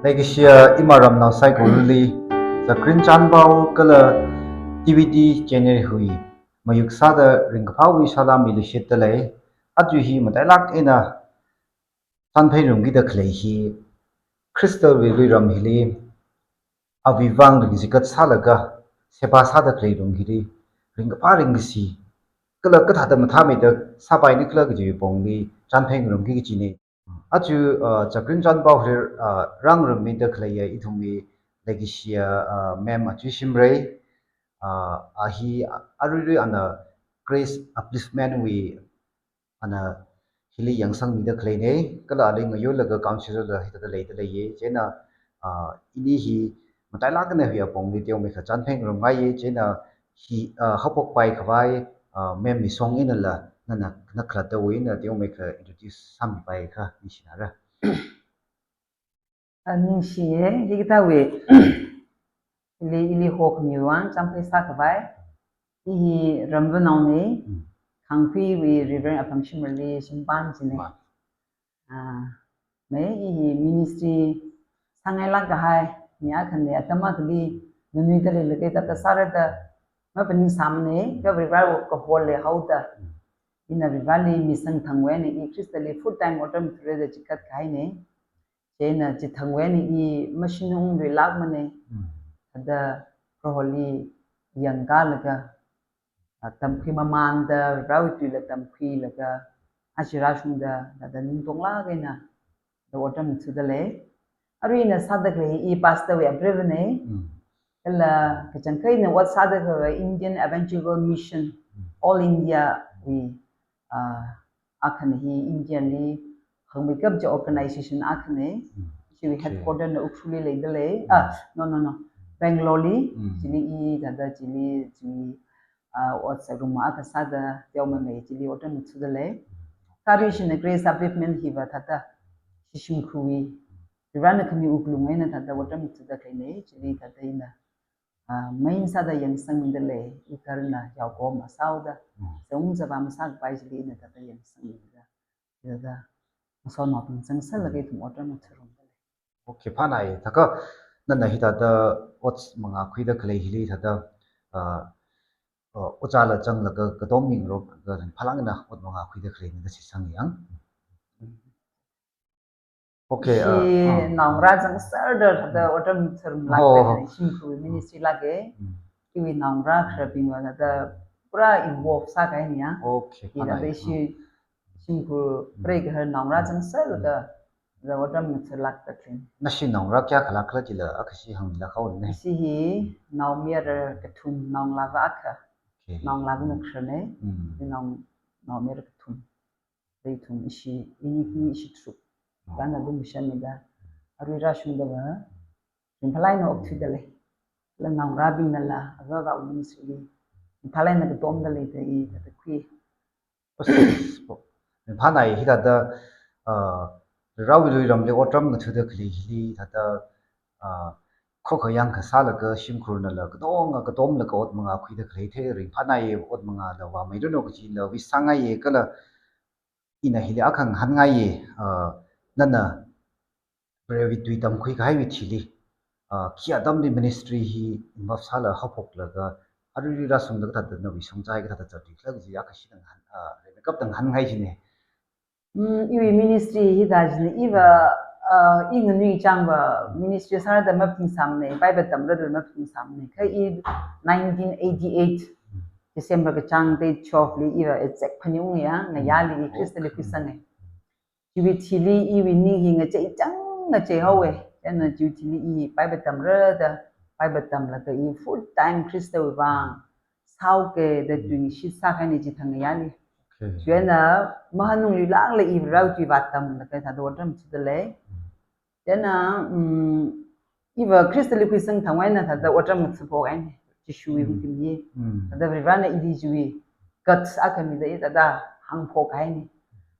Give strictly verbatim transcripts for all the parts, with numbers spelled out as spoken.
Leikashiya imaram nao saikorali, Zakrin Chanpao kala T V D channel hi mayuk sāda ringkaphāwui salām miluishitda lei. Aja hi matailāk eina chānphai ngarumkida khalei hi, Khristawui luiram hili, awui vang ringchikat sālaga, seba sāda khalei lung hili, ringkaphā ringkashi, kala kathāda mathāmeida sāpaini khala kajiwui pongli chānphai ngarumki kajina. Aja, uh, Zakrin Chanpao hi, uh, rāngarummida khaleiya ithumwui leikashiya, uh, ma'am Achuishim Rei, uh, a hi aruirui ana Grace Upliftment wui ana hili yangsangmida khaleina, kala ali ngayurlaga councillor la hithāda leida leiya, chieina, ah, ini hi matailāk eina hiya pongli teomeikha chānphai ngarumngaiya, chieina hi, ah, haophokpai khavai, ah, ma'am Misong einala, nana, na khalattawui eina teomeikha introduce sāmipaikha ningshinara. Ah, ningshiya, hikathāwui ili, ili hokhamiwui vang chānphai sākhavai. I hi Ramvanaona, Mm. Khangkhuiwui Reverend Apangshimrali shimpan china. Mā. Ah, mei, i hi ministry sāngailāk kahai mi akhana, atam akhali nganuida leilaga thāda sārada, maphaningsāmana, kha Varivarāwui kahol leihaoda. Mm. Ina Varivarāli misang thangwui eina i Khristali full time otram thurada chikat kahaina. Chieina chithangwui eina i machine ungluilākmana. Mm. Thāda Proholi yangkalaga, ah, tamkhui mamānda, Varewui tuila tamkhuilaga, aja rāshungda, thāda ningtonglāk eina, thāda otram thuda lei. Arui ina sāda khalei i pastor wui abrevana. Mm. Kala kachangkhat eina ot sāda khalei Indian Evangelical Mission, Mm. All India wui, ah, akhana hi India li hangmeikap chi organization akhana. Mm. Chiwui Okay. headquarter na Ukhrulli leida lei. Mm. Ah, no, no, no. Bangalore li, Mm. chili i thāda chili, chili, ah, ot sārumma akha sāda, teomeimei chili otram thuda lei. Kha aruishina Grace Upliftment hiva thāda, ishi shimkhurwui, Varivarāna khami wuklung eina thāda otram thuda khaleina, chili thāda ina, ah, main sāda yangsangmida lei, i khararna yaokahoma sāhaoda, Mm. zaung zava masākapai chili ina thāda yangsangmida, thāda, masonao tungchang sālaga ithum otram thurumda lei. Okay, phānai, thākha nana hithāda ot mangā khuida khalei hili thāda, ah, ah, ojāla zanglaga katom mingaroklaga ringphālāk eina ot mangā khuida khaleina da shitsang yang. Okay, Ishi ah, ah. naongarā zangserda thāda otram thurumlāk Oh. khalei shimkhur ministry lāka. Mm. Iwui naongarā khararbingva thāda pura involve sākahaina. Okay, I phānai. thāda ishi Mm. shimkhur Mm. preigaharna naongarā zangserlaga thāda otram thurlākda khalei. Nashi naongarā kayākha lākhala chila akhashi hāngmilāk haowa. Ishi hi naomayara kathum, naongalāva akha. Okay. Naongalāvana kharana. Mm. Nao, naomayara kathum. Ithum ishi, ini khi ishi tharuk. Oh. Varena lumashanmida, arui rāshungdava, ringphālāk eina okthuida lei. Kala naongarābingnala, avāva ministry li, ringphālāk eina katomda leida i thāda khui. Ringphānai hithāda, ah, Varivarāwui luiramli otram ngathāda khalei hili thāda, ah, khokkha yangkha sālaga shimkhurnala katonga katomlaga ot mangā khuida khalei thei ringphānai, ot mangāla vāmeiranu kajila wish sāngaiya kala ina hili akha ngahānngaiya, ah, nana Varewui tui tamkhui kahaiwui thili, ah, khi atamli ministry hi involve sālaga haophoklaga, arui rāshungda kathāda nawui shongzā hi kathāda zatthuikhala kaji akhashi ngahān, ah, ringkapda ngahānngai china. Mm, iwui ministry hithā china iva, ah, i nganui changva ministry sārada maphaningsāmana, Bible tamrada maphaningsāmana. Kha i nineteen eighty-eight December kachāng date twelve li iva exact phaningungya, ngayāli i Khristali khuisanga. Chiwui thili iwui ning hi ngachei chang ngachei haowa. Chieina chiwui thili i Bible tamrada, Bible tamlaga i full time Khristawui vang sāhaoki da tuingashit sākahaina chithang ngayāli. Okay. Chieina mahanungluilākla i Varewui tui vātamlaga thāda otram thuda lei. Chieina, mm, iva Khristali khuisang thangwui eina thāda otram ngathāphok kahaina. Jishuwui Mm. hukum hi. Mm. Thāda Varivarana ili chiwui guts akha mida i thāda hāngphok kahaina.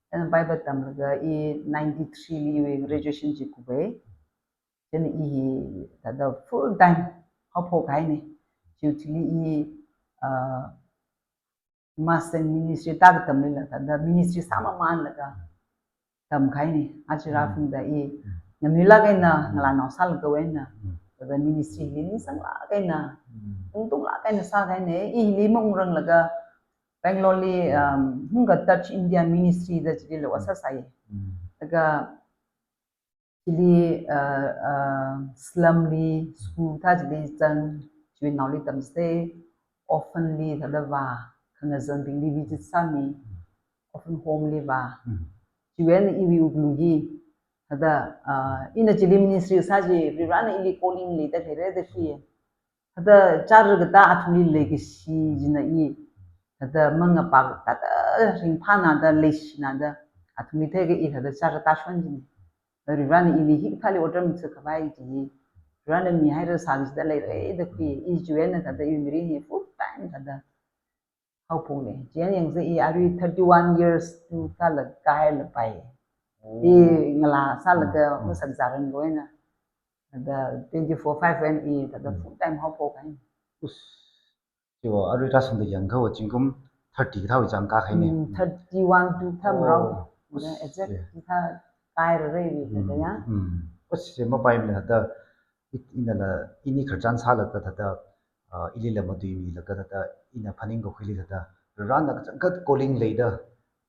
Chieina Bible tamlaga i ninety-three li iwui graduation chi kupai. Chieina i hi thāda full time haophok kahaina. Chiwui thili i, ah, master ministry tākatamlila thāda ministry sāmamānlaga tamkahaina. Aja Mm. rāphungda i Mm. nganuilāk eina, ngalānao sālaga eina, thāda ministry li ningsanglāk eina, ungtunglāk eina sākahaina. I hili maungranglaga Bangalore li, um, hungka Dutch India Ministry da chilila vāsāsai. Laga chili, uh, uh, slum li, school thā chili zang, chiwui naoli tamchithei, orphan li thāda vā, khangazanbingli visit sāmi, orphan home li vā. Chiwui eina iwui wuklung hi, thāda, uh, ina chili ministry sā chi, Varivarana ili calling leida khalei rida khi. Thāda chara katā athumli leikashi china i, thāda mangapā thāda ringphāna da leishina da athumli theiakha i thāda chara tāshon china. Varivarana ili hikathāli otram sākhavai chi, Varivarana mihaira sā kachida leira da khui, i chiwui eina thāda i mirin hi full time thāda haophokna. Chieina yangsa i arui thirty-one years tu thālaga kailapai. I ngalā sālaga masakzāranglui eina, thāda twenty-four five eina i thāda full time haophokhaina. Us, chiva arui rāshungda yangkha zingkum thirty kathāwui chang kākhaina. Mm, thirty-one tu thāmrao. Oh, thāda us, exact yeah. Thāda kairarei thāda ya. Mm. Us, chi mapaimana thāda, i, inala, ini khararchan sālaga thāda, uh, ilila matuimilaga thāda, ina phaningkakhuili thāda, Varivarana kachangkhat calling leida,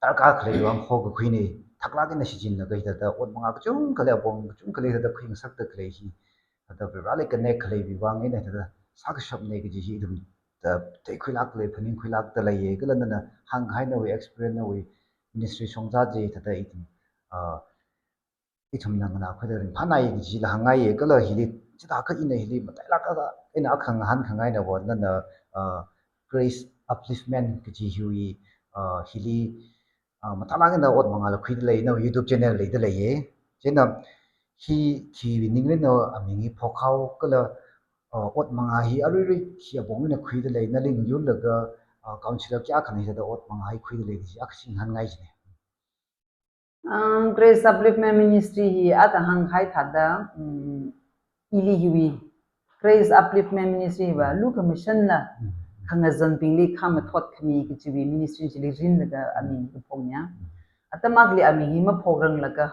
darkar khalei vang hokakhuina, thaklāk eina shichinlaga thāda, ot manga kachungkha lei, apong kachungkha lei thāda khuingasakda khalei hi, thāda Varivarali connect khaleiwui vang eina thāda sākashapna kaji hi ithum thāda theikhuilāk lei, phaningkhuilākda leiya, kala nana hāngkahai nawui experience nawui ministry shongza chi thāda ithum, uh, ithumna nganākhuida ringphānai kajila hāngngaiya, kala hili chithākha ina hili matailāk eina akha ngahānkhangaina va nana, uh, Grace Upliftment kaji hiwui, uh, hili, uh, matailāk eina ot mangala khuida lei, nawui YouTube channel leida leiya. Chieina hi khi ningrin na aming hi phokhao kala, uh, ot manga hi aruirui khi apong eina khuida lei, nali ngayurlaga, uh, counselor kayākhana hithāda ot manga hi khuida lei kaji akha chi ngahānngai china. Um, Grace Upliftment Ministry hi ata hāngkahai thāda, um, ili hiwui Grace Upliftment Ministry va lukhamashanna khangazanbingli khamathot khami kajiwui ministry chili rinlaga aming kaphokna. Atam akhali aming hi maphokranglaga,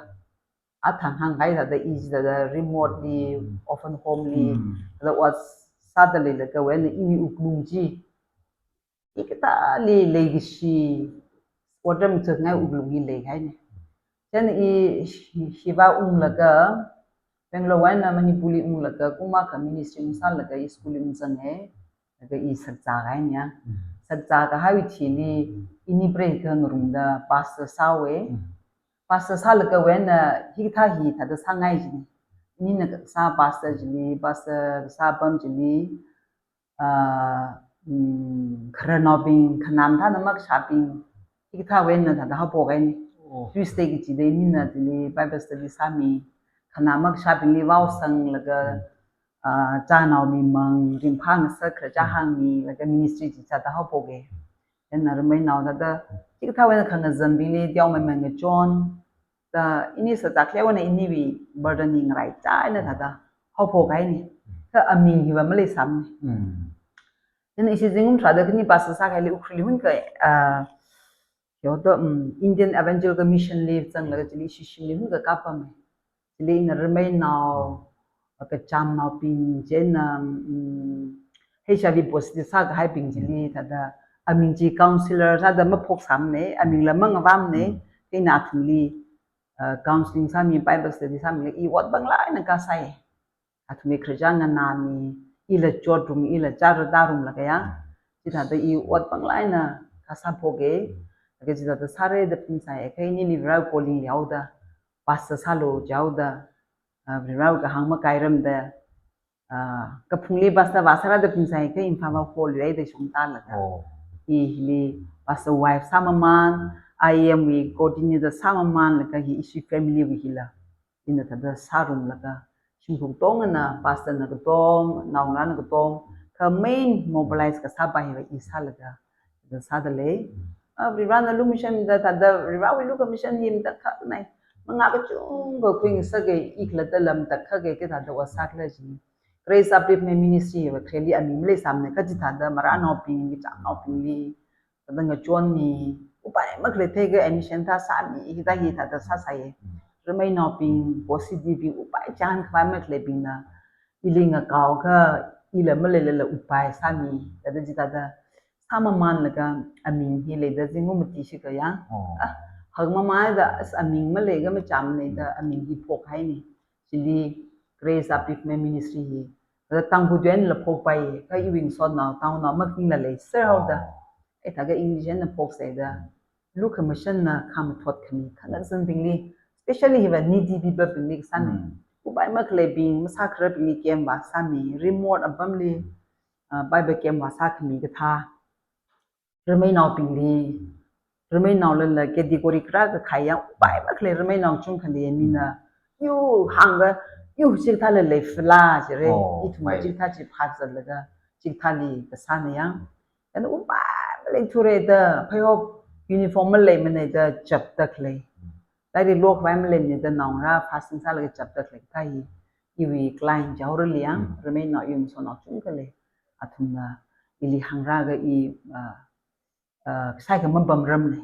athang hāngkahai thāda i chithāda remotely, orphan home li, thāda ot sāda leilaga wui eina iwui wuklung chi, i kathāli leikashi, otram chāngai wuklung hi leikahaina. Chieina i hi, hiva unglaga, Bangalore wui eina Manipurli unglaga, kum akha ministry ungsālaga i school li ungzanga, laga i sakzākahaina. Sakzākahaiwui thili, ini preiga ngarumda pastor sāhaowa. Pastor sālaga wui eina hikathā hi thāda sāngai china. Inina kasā pastor chili, pastor kasā apam chili, ah, mm, khararnaobing, khanam thāna makashābing, hikathāwui eina thāda haophokhaina. Oh. Tuesday kachida inina chili Bible study sāmi, khanam makashābingli vaosanglaga, ah, chānaomimang, ringphā ngasak khararchā hāngmilaga ministry chi chithāda haophoka. Eina rameinao thāda, hikathāwui eina khangazanbingli teomeimei ngachon, thāda ini sāda khalei eina iniwui burden hi ngaraichā eina thāda haophokhaina. Kha aming hiva maleisāmana. Mm. Eina ishi zingkum tharāda khani pastor sākahaili Ukhrulli hungka, ah, yodo, um, Indian Evangelical Mission li zanglaga chili ishi shimli hungka kapama. Chili ina rameinao, kachamnaobing, chieina, um, H I V positive sākahaibing chili thāda aming chi counselor sāda maphoksāmana, amingla mangavāmana, chieina athumli, uh, counseling sāmi, Bible study sāmi, i ot panglāk eina kasāya. Athumwui khararchā nganāmi, ila chotrum, ila chara tārumlaga ya. Chithāda i ot panglāk eina kasāphoka, laga chithāda sāra da pingsai, kha inili Varewui calling leoda, pastor sālu jihaoda, ah, Varewui kahāng makairamda, ah, kaphungli pastor vāsāra da pingsai, kha Imphal va hall leida shongtālaga. Oh. I hili pastor wife sāmamān, I M wui coordinator sāmamānlaga hi ishi family wui hila. Ina thāda sārumlaga, shimkhur katongana, pastor na katong, naongarāna katong, kha main mobilize kasāpa hiva i sālaga, thāda sāda lei. Ah, Varivarana lumashanmida thāda, Varivarawui lukhamashan hi matakhak nai. Manga kachungkha khuingasaka, i khalatta lam matakhaka, kathāda vāsākhala chi. Grace Upliftment Ministry hiva khareli aming maleisāmana, kha chithāda maranaobing, kachamnaobingli, thāda ngachonmi, upai makhalei theiakha admission thā sāmi, hithā hithāda sāsāya. Rameinaobing, positive bing, upai chān khavai makhaleibingna, ili ngakaoakha, ila maleilala upai sāmi, thāda chithāda, sāmamanlaga aming hi leida zingum mati shikha ya. Oh. Ah, hakmamada as aming maleiakha machāmana da aming hi phokhaina. Chili Grace Upliftment Ministry hi. Thāda Tangkhul tuina phokpai, kha iwui ngasotnao, Tangkhulnao makhaningla leiser haoda. Oh. Eh, thākha English eina phoksa da. Lukhamashanna khamathot khami, khangasanbingli, especially hiva needy people bingli kasāna. Mm. Upai makhaleibing, masākhararbingli camp vāsāmi, remote apamli, ah, Bible camp vāsākhami kathā. Rameinaobingli, rameinaolala category kharā kakhai yang, upai makhalei rameinao kachungkhali mina, yu hāngga, yu chikathāla leifala jire, oh, ithum mai. Chikathā chi phāzatlaga, chikathāli kasāna yang. Chieina upai maleithura da, pheihop uniform maleimana da chapda khalei. Lairik lokhavai maleimana da naongarā fasting sālaga chapda khalei kathā hi. Iwui client jaorali yang, mm, rameinao iwui ngasotnao kachungkha lei. Athumna ili hāngrāga i, ah, ah, saikha mapamramna.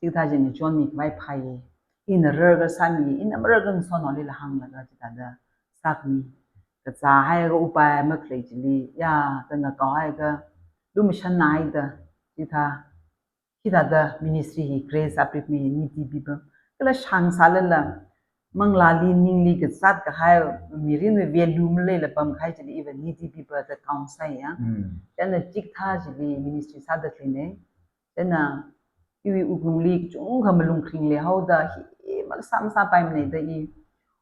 Chikathā china chonmi khavai phāya. Ina rarkasāmi, ina mararkha ngasotnaolila hānglaga chithāda sākhami. Kazāhaiakha upai makhalei chili, ya, da ngakaohaiakha, lumashanna haida, chithā, hithāda ministry hi Grace Upliftment hi needy people. Kala shang sālala, manglāli ningli kazat kahai, mirinwui value maleila pamkahai chili iva needy people da count sāya. Mm. Chieina chikathā chili ministry sāda khaleina. Chieina iwui wuklungli kachungkha malung kharing leihaoda hi makasā masāpaimana da i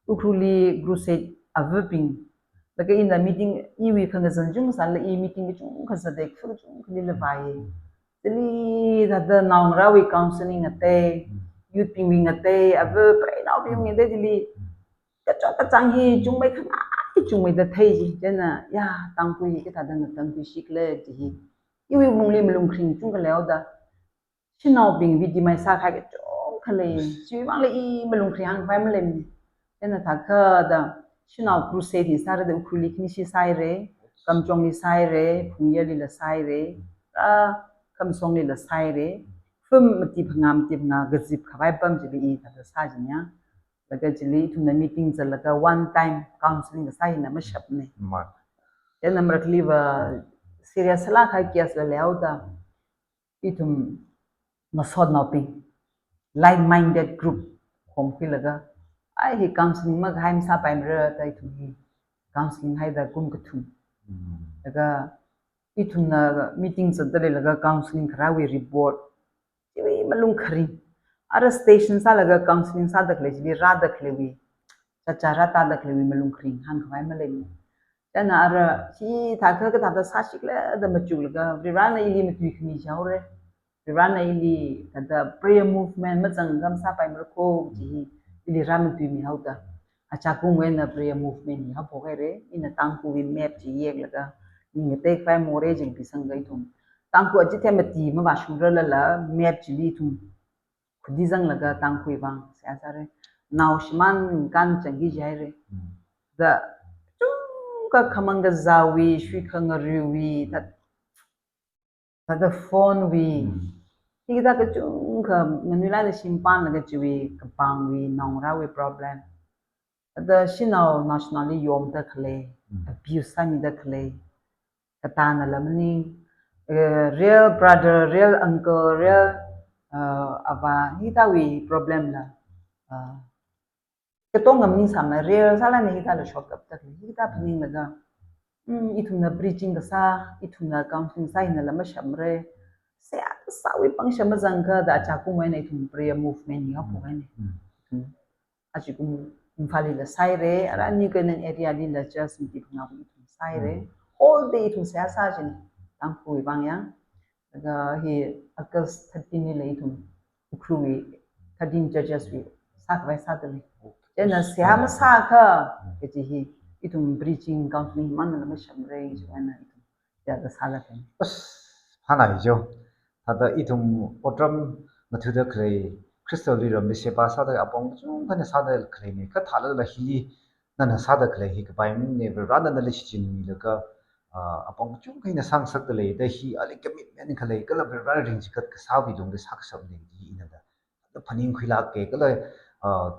Ukhrulli crusade avabing. Laga ina meeting iwui khangazan chungsāla i meeting kachungkha zatda khu kachungkhalila vāya. Chili thāda naongarāwui counseling ngatei, youth bingwui ngatei, ava preinaobingwui ngatei chili. Kachot kachāng hi chungmei khangai chungmeida thei chi. Chieina, ya, Tangkhul hi kathāda ngatangkhui shikhala chi hi. Iwui wuklungli malung kharing kachungkha leihaoda. Shanaobing victimize sākahai kachungkha lei. Chiwuivangla i malung kharing hāngkhavai maleimana. Chieina thākha da shanao crusade hi sāra da Ukhrulli khanishi sāhaira, Kamjongli sāhaira, Phungyalila sāhaira, ah, Khamsonglila sāhaira. Firm mati phangā, mati phangā kazip khavai apam chili i thāda sā jin ya. Laga chili ithumna meeting zatlaga one time counseling kasā hina mashapna. Ma. Chieina marakhaliva serious sālāk kahai case la leihaoda. Ithum ngasotnaobing, like-minded group, khomkhuilaga, ai hi counseling makahai masāpaimara da ithum hi counseling haida kum kathum. Mm. Laga ithumna meeting zatda leilaga counseling kharāwui report, chiwui malung kharing. Ara station sālaga counseling sāda khalei chili rāda khaleiwui, chacha rātāda khaleiwui malung kharing hāngkhavai maleimana. Chieina ara, hithākha kathāda sāshikhala da machuklaga, Varivarana ili matuikhami jaora. Varivarana ili thāda prayer movement mazangkha masāpaimara kho chi hi ili rāmatuimihaoda. Achakum eina prayer movement hi haophok haira, ina Tangkhulwui map chi yeklaga, ning kateikhavai morei chi pisanglaga ithum. Tangkhul achithei mati mavāshungrarlala map chili ithum khuidi zanglaga Tangkhulwui vang seihā sāra. Nao shimān kānchangki jihaira. Mm. Da chungkha khamang kazāwui, shuikhangaruiwui, thā, thāda phone wui. Mm. Hikathā kachungkha nganuilala shim pānlaga chiwui kapangwui naongarāwui problem. Thāda shanao naoshinao li yomda khalei, mm, abuse sāmida khalei, katānala maning, eh, real brother, real uncle, real, eh, avā, hithāwui problem la, eh, katonga maningsāmana, real sālala hithāla shokkapda khalei, hithā phaninglaga, mm, ithumna preaching kasā, ithumna counseling sā hinala mashapmara, seihā kasāwui pangshap mazangkha da achakum eina ithum prayer movement hi haophok haina. Mm. Mm. Achikum Imphalli la sāhaira, ara New Canaan area lila church mati phangāwui ithum sāhaira. Mm. Whole day ithum seihā sā jin, Tangkhulwui vang ya. Laga hi August thirteen lila ithum Ukhrulwui thirteen churches wui sākhavai sāda lei. Okay. Chieina seihā masākha, kaji hi ithum preaching counseling manala mashapmara, chieina ithum seihā kasā la khan. As, phānai jo. Thāda ithum otram ngathāda khalei, Khristali ramli sheba sāda apong kachungkhana sāda khaleina, kha thālala hili nana sāda khalei hi kapai maningne, Varivarana nali shichinmilaga, ah, apong kachungkha ina sāngasakda lei, da hi ali commitment khalei, kala Varivara ringchikat kasāwui lungli sākashapna hi ina da, da phaningkhuilāka, kala, ah,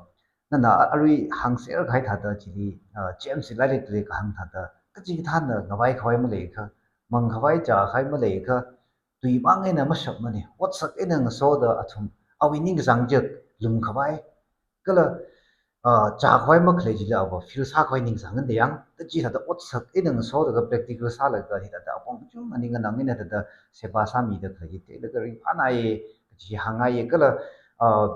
nana arui hāngser kahai thāda chili, ah, James li lairikli kahāng thāda, kachikathāna ngavai khavai maleikha, mang khavai chā khavai maleikha, tui mang eina mashap mane, otsak eina ngasoda athum, awui ningkachāng chi lum khavai, kala, ah, chā khavai makhalei chili ava feel sā khavai ningkachāng eina yang, da chithāda otsak eina ngasoda ka practical sālaga hithāda apong kachungkha ning nganang eina thāda seba sāmida khalei chi theilaga ringphānai, kaji hāngngaiye, kala, ah,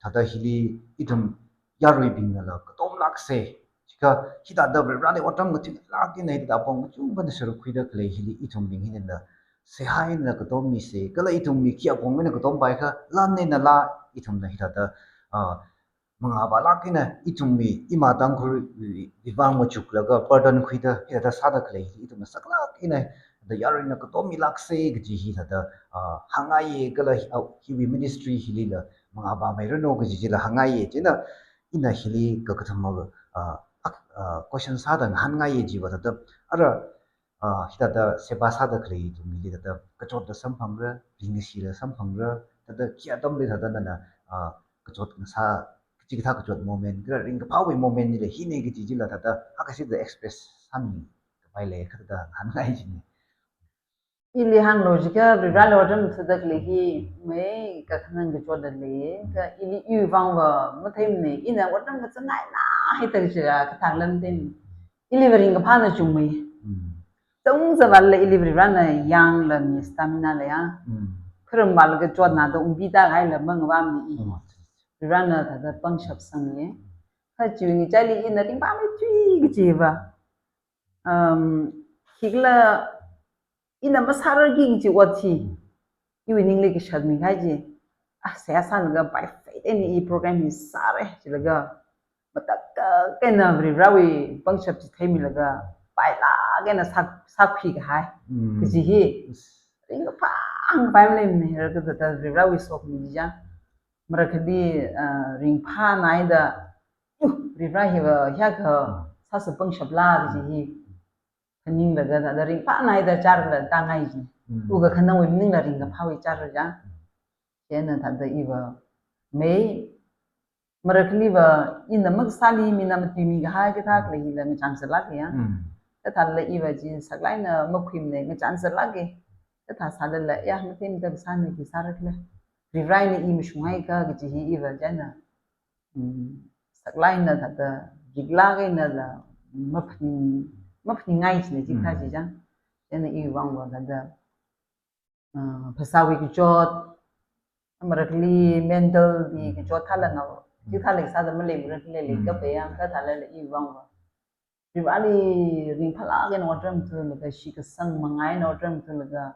thāda hili ithum yaruibingnala katomlākse. Chikha hithāda Varivarali otram ngathilāk eina hithāda apong kachungkhana sāruk khuida khalei hili ithumbing hinala seihā eina katommise. Kala ithumwui khi apong eina katompai kha lan einala ithumna hithāda, ah, mangāvālāk eina ithumwui ima Tangkhulwui vang machuklaga pardon khuida hithāda sāda khalei hili ithumna saklāk eina da yaruina katom milākse kaji hithāda, ah, hāngngaiye, kala hi, ah, hiwui ministry hilila mangāvāmeiranu kaji chila hāngngaiye. Chieina ina hili kakathuma, ah, ak-, ah, question sāda ngahānngaiye chiva thāda, ara, ah, hithāda seba sāda khalei ithumli thāda kachotla samphangra, ringkashila samphangra, thāda khi atamli thāda nana, ah, kachot ngasā, kachikathā kachot moment, kala ringkaphāwui moment nila hine kaji chila thāda, akha sida express sāmi kapai lei, kha thāda ngahānngai chine. Ili hānglu jiakha Varivarali otram sāda khalei hi, mai kakhanang kachotla lei, kha ili iwui vangva matheimane, ina otram kazang eina hithāda kaji kathā lam ten. Iliva ringkaphāna chungmei. Mm. Tungzāvāla ili Varivarana yangla mi stamina leiya. Mm. Kharam vālaga chotna da umpida kahaila mangavāmane i. Mm. Varivarana thāda pangshap sangye. Kha chiwui ngachaili ina ringphāmeithui kajiva, um, khikhala ina masārarki kaji ot hi iwui ningli kashatmi kahai chi. Ah, seihā sālaga by faith eina i program hi sāra jilaga matakhak eina Varivarawui pangshap chi theimilaga pailāk eina sā, sākhui kahai. Mm. Kaji hi ringkaphā hāngpai maleimane, rākazata Varivarawui sokhami chi chang. Marakhali, ah, ringphānaida, uh, Varivara hiva hiyākha sāsa pangshapla kaji hi khaninglaga thāda ringphānaida chārla tāngai chi. Mm. Wukkhanangwui maningla ringkaphāwui chāra chang. Chieina thāda iva mei, marakhaliva ina makasāli mina matuimi kahai kathā khalei hila ngachān sālāke ya. Mm. Kathāla iva chi saklāk eina makhuimane, ngachān sālāke. Kathā sālala ya matheimada kasāna, khi sāra khala. Varivarana i mashunghaiakha kaji hi iva chieina, mm, saklāk eina thāda riklāk einala maphaning, maphaningngai chine chikathā, mm, chi chang. Chieina iwui vangva thāda, ah, phasāwui kachot, marakhali mental wui kachot thāla ngao, chithāla sāda malei, marakhali lei, mm, kape yang kathālala iwui vangva Varivarali ringphālāk eina otram thulaga, shitkasang manga eina otram thulaga,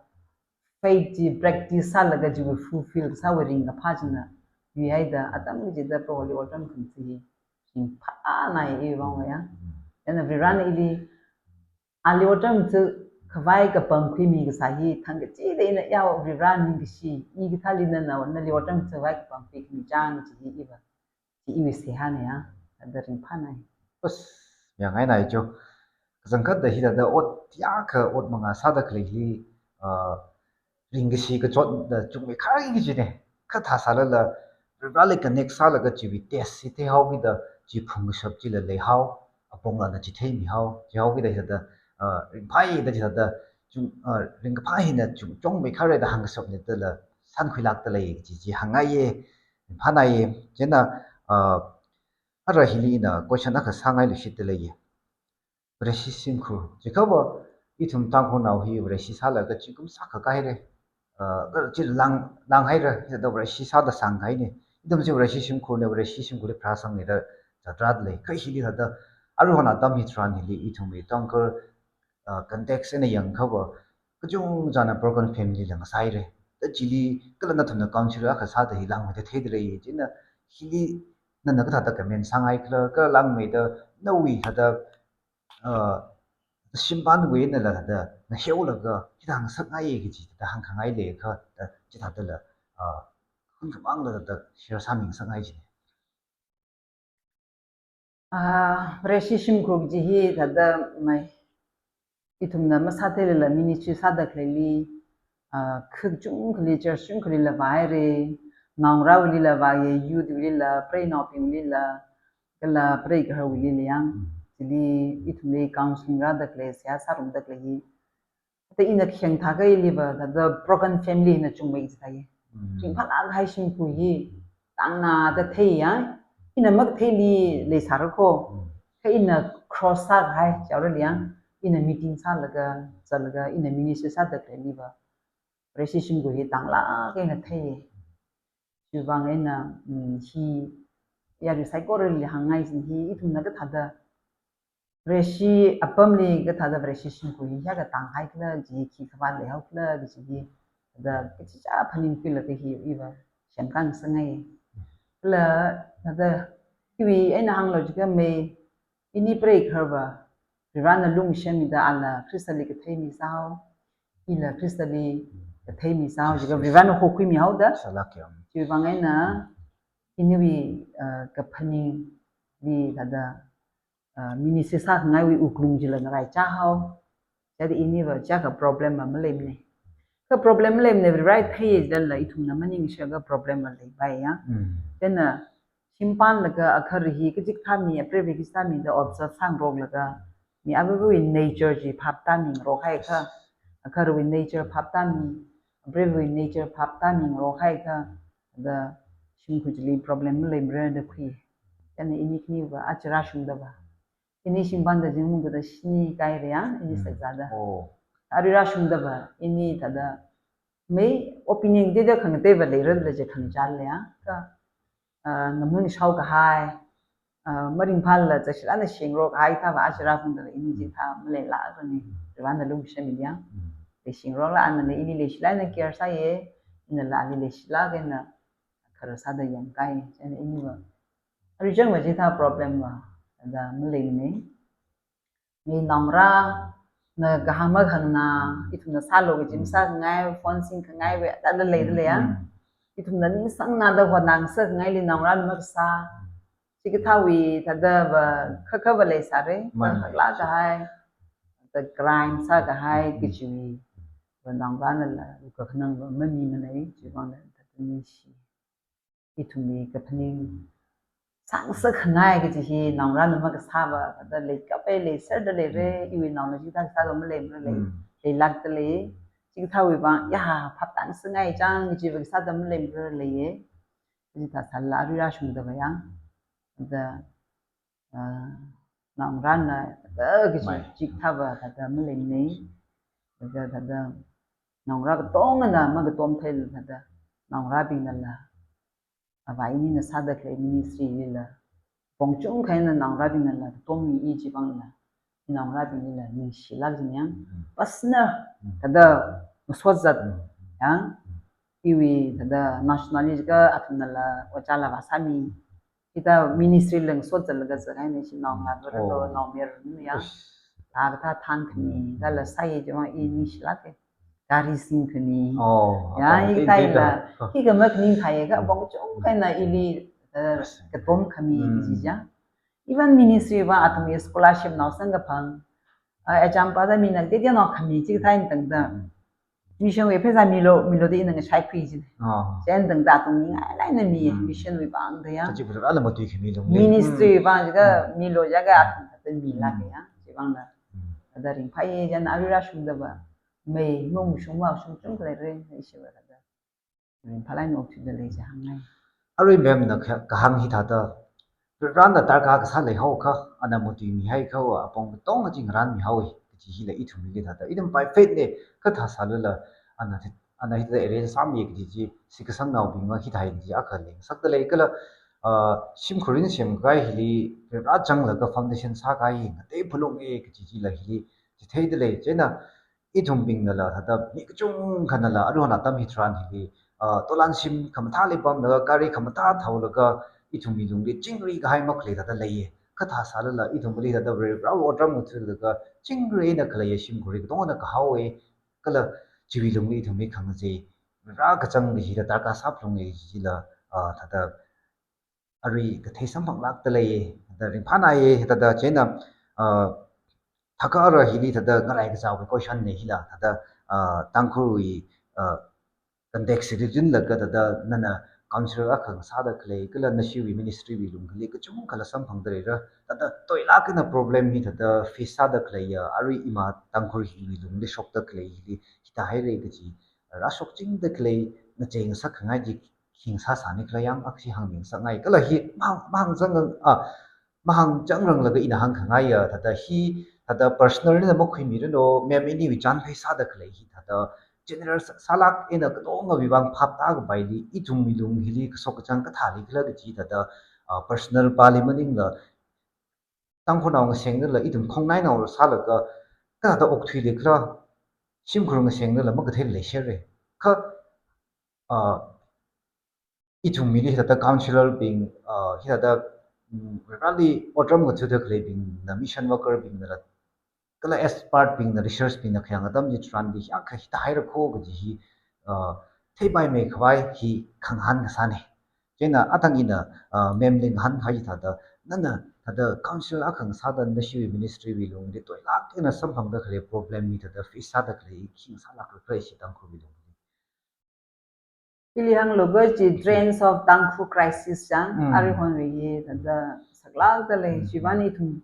faith chi practice sālaga chiwui fulfill sāwui ringkaphā china yuihaida atam kachida Proholi otram khangathā hi ringphānai iwui vangva ya. Chieina Varivarana ili ali otram thukhavai kapangkhuimi kasā hi thang kachida ina ya Varivara ningkashi, i kathāli nana nali otram thukhavai kapangkhui khami chang kaji hi iva chi iwui seihāna ya, thāda ringphānai. As, yangngainai cho. Kachangkhatda hithāda ot yākha ot manga sāda khalei hi, ah, ringkashi kachotda chungmeikharki kajine. Kathā sālala, Varivarali connect sālaga chiwui taste hi theihaokida, chi phungkashap chila leihao, aponglana chi theimihao, chihaokida hithāda, ah, ringphāi da hithāda, chung, ah, ringkaphā hina chung, chungmeikharda hāngkashapne dala, sānkhuilākda lei kaji chi hāngngaiye. Phānaiye, chieina, ah, ara hili ina question akha sāngai lushitda leiye. Vareshi shimkhur. Chiakhava, ithum Tangkhulnao hi Vareshi sālaga zingkum shākha kāhaire. Ah, kala chi lang, langhaira, hithāda Vareshi sāda sāngkahaine. Ithum chi Vareshi shimkhurne, Vareshi shimkhurli pharāsanghaida zatrad lei. Kha hili thāda, aruihon atam hitharan hili ithumwui Tangkhul, ah, context eina yangkhava, kachungchāna broken family la ngasāhaire. Da chili, kala nathumna counsellor akha sāda hi langmeida theida lei. Chieina hili nana kathāda comment sāngai khala, kala langmeida nawui thāda, ah, shimpānwui einala thāda ngaheolaga, hithāda ngasakngaiye kaji thāda hāngkhangai leiakha, da chithādala, ah, hun khamangla thāda share sāmi ngasakngai chine. Ah, Vareshi shimkhur kaji hi thāda mai, ithumna masātheilala ministry sāda khaleili, ah, kha kachungkhali, church kachungkhalila vāhaire, naongarāwuilila vāye, youth wuilila, preinaobingwuilila, kala preigaharwuili lei yang, chili ithumli counseling rāda khalei, seihā sārumda khalei hi. Thāda ina kheng thākha iliva, thāda broken family na chungmei chithāi. Ringphālāk kahai shimkhur hi, tangnada thei ya, ina makatheili leisāra kho. Kha ina cross sākahai, chaora lei yang, ina meeting sālaga, zatlaga, ina ministry sāda khaleiliva, Vareshi shimkhur hi tanglāk eina thei. Chiwuivang eina, mm, hi, yarui saikorali hāngngai sin hi, ithumna kathāda Vareshi apamli kathāda Vareshi shimkhur hi hiyākha tāngkahai khala, chi khikha vātleihao khala, chi hi, thāda kachichā phaningkhuilaga hi iva semkhangasakngai. Kala, thāda, iwui eina hānglo jiakha mei, ini preigaharva, Varena lukhamashanmida ala Khristali kathei misāhao, ila Khristali kathei misāhao, jiakha Varena hokhuimihaoda. Sālāk ya. Chiwuivang eina, iniwui, uh, kaphaningli thāda, uh, ministry sākhangaiwui wuklung chila ngaraichāhao. Chithāda iniva chiakha problem va maleimana. Kha problem maleimana, Vare theiya jilala ithumna maningshakha problem va leipai ya. Chieina, shimpanlaga agahar hi kachikathā mi, apreiva kachikathā mida observe sāngaroklaga, mi avāvawui nature chi phaptāmingarokhaiakha, agaharwui nature phaptāmi, apreivawui nature phaptāmingarokhaiakha, thāda shimkhur chili problem maleimara da khui. Chieina ini khaniva aja rāshungdava, ini shimpanda zingmung thāda shini kaire ya, ini sakzāda. Oh. Arui rāshungdava, ini thāda mei opinion deda khangateiva leirala chi khangachāla ya. Kha, ah, ngamung shaokahai, ah, maringphālala zashilana shengarok kahai thāva aja rāshungdava ini chithā maleilākrani. Varena lukhamashanmida. Leishingarokla anala ili leishilāk eina care sāya, inala ali leishilāk eina care sāda yangkai. Chieina iniva, arui changva chithā problem va thāda maleimana. Mei naongarāna kahāng makhangna, ithumna sālu kaji masākhangai, phone singkhangaiwui, thāda leidalei ya. Ithumna ningsangnada hotnāngasakngaili naongarāna makasā. Chikathāwui thādava, khakhava leisāra, mai, mai, khaklāk kahai, thāda crime sākahai, kajiwui, va naongarānala, kakhanangva mamimanei, chiwuivangla thāda ningshi. Ithumwui kaphaning sāngasakngai kaji hi naongarāna makasāva, thāda leikapai leiserda leira, iwui naona chithā kasāda maleimara lei, leilākdalei. Chikathāwui vang, ya, phaptāngasakngai chang kajiva kasāda maleimara leiya. Chithā sālala arui rāshungdava yang, thāda, ah, naongarāna, thāda kaji, mai, chikathāva thāda maleimanei. Thāda, thāda, naongarā katongana makatom theila thāda, naongarābingnala, ava inina sāda khalei ministry lila, pongchungkha eina naongarābingnala katom mi, chiwuivangla, naongarābinglila ningshilāk jin yang, personal, thāda, masot zat, yang, iwui, thāda, nationalist ka athumnala, ojāla vāsāmi, hithā ministry leng sot zatlaga zakhai ni shi naongarā, oh, lo, naomayara ya. Ush. Thā kathā thānkhami, thāla sāya chiwuivang i ningshilāka. Gari singkhami. Oh, ya, apa, hi kaila, hi kamak ningkhaiakha, pongchungkha eina ili, eh, katomkhami, kaji ya. Even ministry va athumwui scholarship nao sangkaphang, ah, exam pass mina, teoteonao khami, chikathā eina tangda. Mission wui pheisā milu, milu da ina ngashaikhui jin. Oh. Chieina tangda athum mingailāk eina mi, mission wui vangda ya. Kachi pura ala matuikhami lung. Ministry vang jiakha milu jiakha athum thāda milāka ya. Chiwuivangla. Thāda ringphāya, chieina arui rāshungdava, mei, mung shungva shungchungkha leira, ishiva thāda. Ringphālāk eina okthuida lei chi hāngngai. Arui ma'am na ka-, kahāng hithāda, Varena darkar kasā leihaokha, ana matuimihaikha, apong katonga chi ngarānmihaowa, kaji hila ithumli thāda. Ithum by faith na, kathā sālala, ana thi-, ana hithāda arrange sāmiya kaji chi, shitkasangnaobingva hithāi chi akha leingasakdalei kala, ah, shimkhur eina semkahai hili, Vare zanglaga foundation sākahai hi ngatei phalunga kaji chila hili, chitheidalei, chieina, ithumbingnala thāda mi kachungkhanala aruihon atam hitharan hili, ah, tolan shim khamathāli pamlaga, gari khamathā thaolaga, ithumwui lungli chingri kahai makhalei thāda leiya. Kathā sālala ithumli thāda Varewui otram ngathalaga, chingri eina khaleiya shimkhur hi katongana kahaowa. Kala chiwui lungli ithumli khangazei, Vare kachang kajila darkar sāphalunga kajila, ah, thāda arui kathei samphanglākdalei, thāda ringphānāya, thāda chieina, ah, thakha ara hili thāda ngarai kazāwui question na hila, thāda, ah, Tangkhulwui, ah, context hili rinlaga thāda nana council akha ngasāda khalei, kala nashiwui ministry wui lungli kachungkhala samphangda leira. Thāda toilāk eina problem hi thāda face sāda khaleiya, arui ima Tangkhul hiwui lungli shokda khalei hili hithāhaira kaji, rāshokchingda khalei, ngachei ngasak khangai chi khi ngasāsāni khala yang, aksi hāngmi ngasakngai. Kala hi mahāng, mahāngchang, ah, mahāngchangranglaga ina hāngkhangaiya, thāda hi, thāda personal eina makhuimiranu, ma'am iniwui chān phei sāda khalei hi, thāda general sā-, sālāk eina katongawui vang phap tākapaili, ithumwui lung hili kashok kachāng kathāli khala kaji thāda, ah, personal pāli maningla, Tangkhulnao ngasengnala, ithum khongnainao sālaga, kathāda okthuili khala, shimkhur ngasengnala, makathei leishera. Kha, ah, ithum mili hithāda councillor bing, ah, hithāda, mm, rali otram ngathuda khaleibingna, mission worker bingnala, kala expert bingna, research bingna khayang atam chitharanli, ya kha hithāhaira kho kaji hi, ah, theipaimei khavai hi khangahān kasāna. Chieina atang ina, ah, ma'am li ngahānkahai thāda, nana thāda council akha ngasāda nashiwui ministry wui lungli toilāk eina samphangda khalei problem hi thāda face sāda khalei khi ngasālākra khala ishi Tangkhulwui lungli. Ili hānglu kaji Drains of Tangkhul crisis chang, Mm. aruihonwui hi thāda saklākda lei, Mm. chiwuivang ithum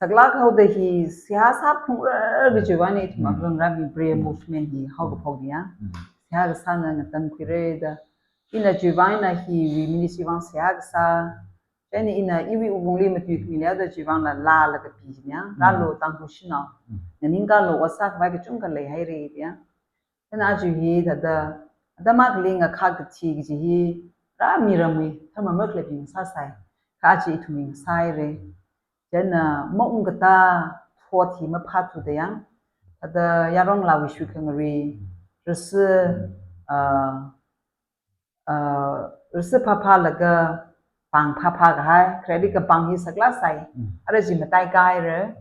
saklāk haoda hi seihā sāphungra kajiwui vang ithum Mm. apam rāmi prayer Mm. movement hi haokaphok ya. Mm. Seihā kasāna ngatamkhuira da. Ina chiwuivang ina hiwui ministry vang seihā kasā. Chieina ina iwui wuklungli matuikhami leida chiwuivangla laa laga pi ya. Mm. Rālu Tangkhul shanao. Mm. Nganingkālu ot sākhavai kachungkha leihaira ya. Chieina aja hi thāda, atam akhali ngakhak kathi kaji hi, rāmi rāmi, tharmamar khaleibing sāsai, kha aja ithumwui ngasāhaira. Chieina maungkatā thot hi maphāthuda yang, thāda yaronlaowui shukhangarei, rasi, ah, ah, rasi phāphālaga pāng phāphākahai, khareli kapāng hi saklāk sai, Mm. ara chi mataikāhaira.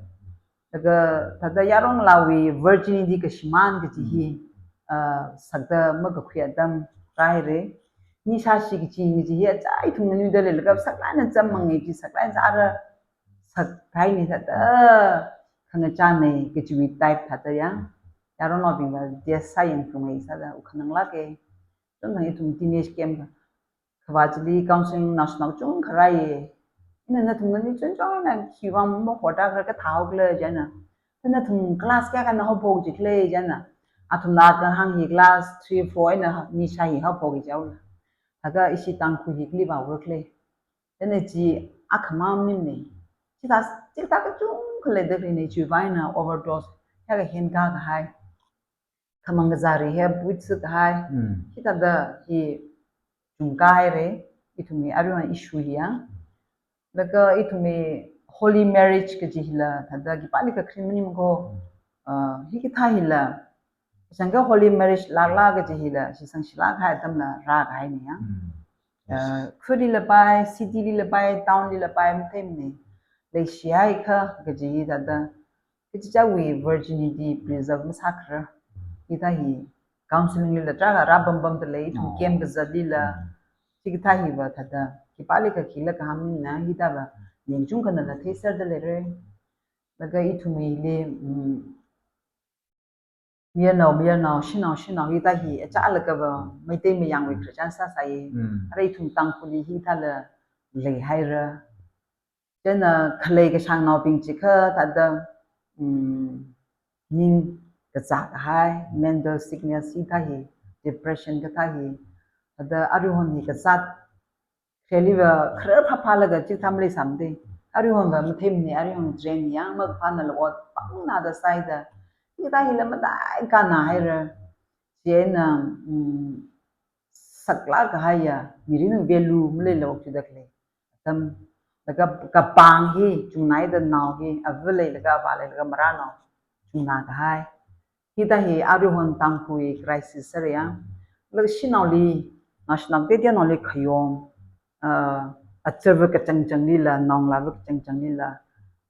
Laga thāda yaronlaowui virginity kashimān kaji hi, Mm. ah, sakda makakhui atam rāhaira. Nisha shi kachi kaji hi aja ithum nganuida leilaga saklāk eina chāmmang kaji saklāk eina ara sakhaina thāda khangachāna kajiwui type thāda ya. Yaronlaobingva test sāyangphalunga sāda wuk khananglāka. Chungthang ithum teenage camp kha, khavā chili counseling naoshinao kachungkha rāya. Ina nathum ngani chungchung eina khiwui vang mahorda khala kathā haokhala chieina. Nathum class kayākha eina haophok jikhala chieina. Athumla kahāng hi class three, four eina nisha hi haophok jihaola. Laga ishi Tangkhul hi kali vāura khala. Chieina chi akhamang maningmana. Chithā, chithā kachungkha leida khaleina chiwuivang eina overdose, kayākha henkākahai. Khamang kazāri hi buitsi kahai. Mm. Hithāda hi chungkāhaira, ithumwui aruihon issue hi ya. Laga ithumwui holy marriage kaji hila, thāda khipālikha kharing maningmana kho. Mm. Ah, hikathā hila, shangkha holy marriage lākla kaji hila, shitsang shilāk kahai atamla rākahaina ya. Mm. Yes. Ah, khuli lapai, city li lapai, town li lapai, matheimana. Leishihaiakha kaji hi thāda, kachichāwui virginity preserve masākharar. Hithā hi counseling lila tarākha rāpam pamda lei, ithum Oh. camp kazatlila. Mm. Chikathā hiva thāda, khipālikha khila kahāng maningmana, hithāva ning kachungkhanala theiserda leira. Laga ithumwuili, mm, mayarnao, mayarnao, shanao, shanao, hithā hi, achālakha va, Meitei mayangwui khararchan sāsai. Mm. Ara ithum Tangkhulli hithāla leihaira. Chieina khalei kashāngnaobing chikha thāda, mm, ning kazā kahai, mental sickness hithā hi, depression kathā hi, thāda aruihon hi kazāt, khareliva kharar phāphālaga chithā maleisāmada. Aruihonva matheimana, aruihon drain yang makaphānala ot pāngna da sāhaida. Hithā hila mataikānna haira. Chieina, mm, saklāk kahaiya, mirinwui value maleila okthuida khalei atam, laga kapāng hi chungnaida nao hi, ava leilaga avā leilaga marānao chungnakahai. Hithā hi aruihon Tangkhulwui crisis sāra ya. Laga shanaoli, naoshinao tetenaoli khayom, ah, achava kachangchanglila, naongalāva kachangchanglila,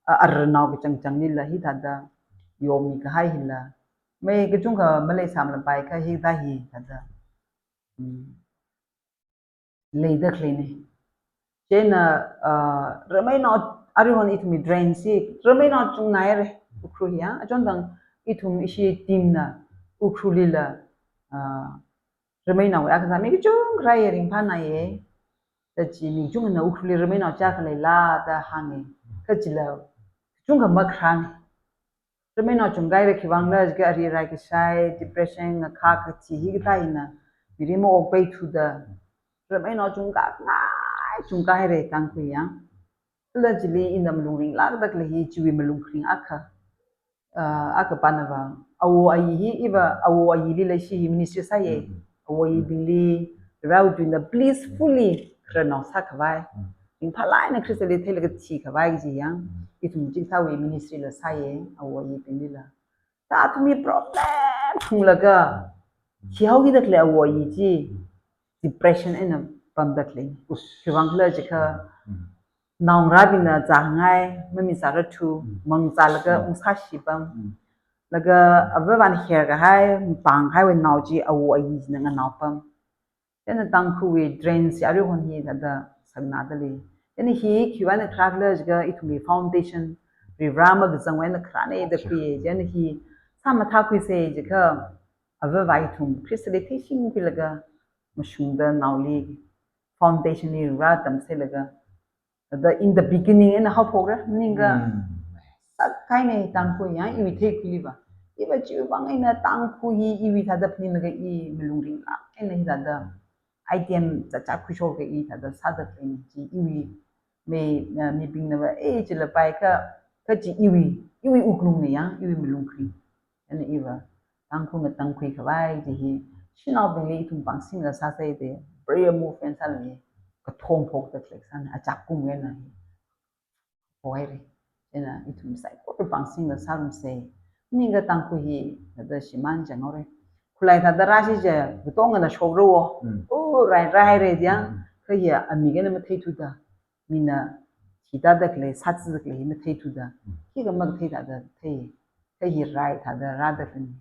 ah, arnao kachangchanglila, hithāda yomi kahai hila. Mai kachungkha maleisāmlapai kha hithā hi thāda. Hmm. Leida khaleina. Chieina, ah, rameinao, aruihon ithumwui drain chi, rameinao chungnaira, Ukhrul hi ya, achonthang ithum ishi team na, Ukhrullila, ah, Rameinaowui akha sā, mi kachungkha rāye, ringphānāye. Da chi mi kachungkhana Ukhrulli rameinao kayākha leila da hānge. Kha chila kachungkha makharānge. Rameinao chungkahaira, khiwuivang khala jiakha ari rai kashai, depression, ngakha kachi hikathā hina mirin maokpaithuda, rameinao chungkangai chungkahaira Tangkhul yang. Kala chili ina malung ringlākda khalei hi chiwui malung kharing akha, ah, akha panava, awo ayi hi, iva awo ayili leishi hi ministry sāye. Mm. Awo ayibingli, Varewui tuina blissfully khararnao sākhavai. Mm. Ringphālāk eina Khristali theilaga thikhavai kaji yang. Mm. Ithum chithāwui ministry la sāye, awo ayibinglila. Da athumwui problem phunglaga, Mm. thihaokida khalei awo ayi chi, Mm. depression eina pamda khalei. Us. Khiwuivang khala jiakha, Mm. naongarābingna zāngai, mami zārathu, Mm. mang zālaga Mm. ungsāshi pam. Mm. Laga avāvana herkahai, pānghaiwui nao chi awo ayi china nganao pam. Chieina Tangkhulwui drain chi aruihon hi thāda saknada lei. Chieina hi khiwuivang eina kharā khala jiakha ithumwui foundation, Varivara makazangwui eina kharāne da Okay. khuiye. Chieina hi sāmathākhuisa jiakha, avāva ithum Khristali theishingkhuilaga, mashungda naoli foundation li rātamseilaga, thāda in the beginning eina haophokra, maningakha Mm. sakkahaine Tangkhul yang iwui theikhuiliva. Iva chiwuivang eina Tangkhul hi iwui thāda phaninglaga i malung ringlāk eina hithāda item chāchā khuishokka i thāda sāda khaleine chi iwui mei, ah, mibingnava, eh, chila paikha, kha chi iwui, iwui wuklungna yang, iwui malung kharing. Chieina iva Tangkhul ngatangkhui khavai chi hi, shanaobingli ithum pāngsingda sāsei de, prayer movement sālei, kathong phokda khalei sāna, achak kum eina hi. Hoire. Chieina ithum saikora pāngsingda sārumsei. Maningakha Tangkhul hi thāda shimān chang haore. Khulai thāda rāshi je, butong eina shokra wo. Mm. Oh, rai, rai, rai, yang. Mm. Kha hi amik eina matheithuda, mina thida da khalei, sāzada khalei hi matheithuda. Mm. Khikha makathei thāda thei. Kha hi rai thāda rāda khalei.